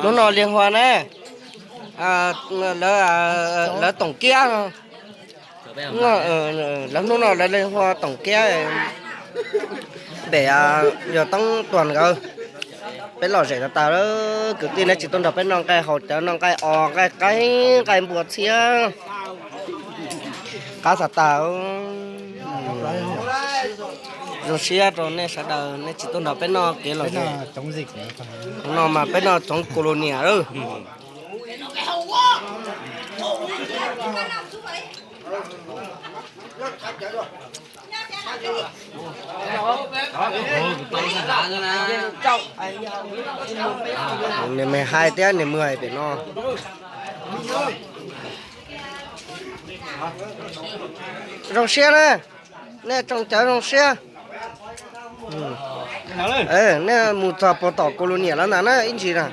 Hnub no Lis Hua na, lawv, lawv Toom Kiab, lawv hnub no lawv Lis Hua Toom Kiab pem Yog Toob Tuag nkawd. Peb lom zem tas tas lawm, kwv tij nej tsis tuaj nrog peb noj nqaij haus cawv, noj nqaij os, nqaij qaib, nqaij npua txhiab, qab tas tas. Zoo siab rau nej sawv daws nej tsis tuaj nrog peb noj kev lom zem. No mas peb noj tsoov Colonia lawm. Nws me hais thiab nws mus pem no. Zoo siab na, nej tsoom cawv zoo siab. Nej mus txog puag tom Colonia lawm ntag na ib ntsis na.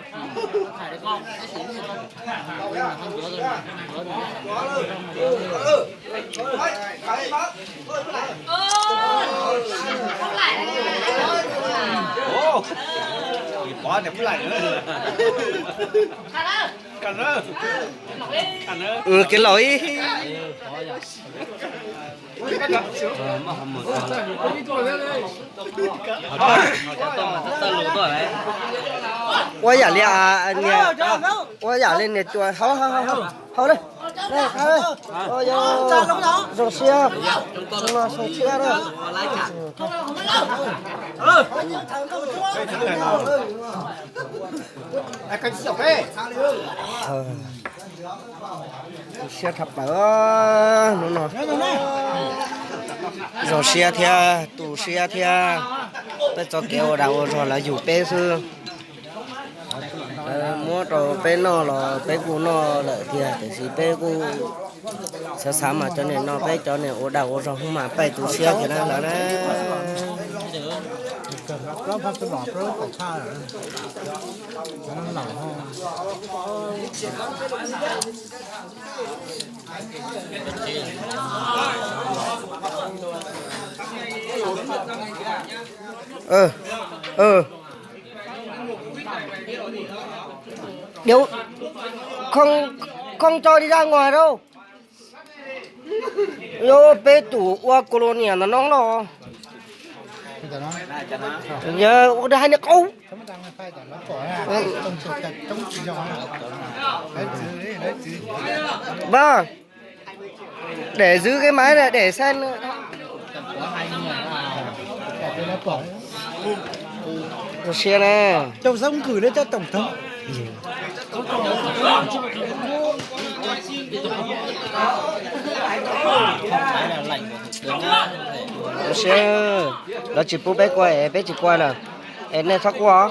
Kev laus ib. Ua yam li, ua yam li niam cua hauv, hauv, hauv, hauv. Zoo siab, zoo siab. Siab dhau plaws hnub no. Zoo siab thiab tu siab thiab. Peb txoj kev ua dag ua zog lawv yug peb xwb. Lawv muab rau peb noj los peb kuj noj lawm tiag, tiam sis peb kuj xav xav mas cov niam no peb cov niam ua dag ua zog hwv mas peb tu siab kiag na lawv na. Không, không cho đi ra ngoài đâu. Peb tus ua Colonia ntawm no los. Yog ua hai niag qau. Vâng. Để giữ cái máy này để xem. Siab na. Châu Giống gửi đến cho tổng thống. Siab, lawv tsis pub peb qua es peb tsis qua lawm. Es nej txhob qua.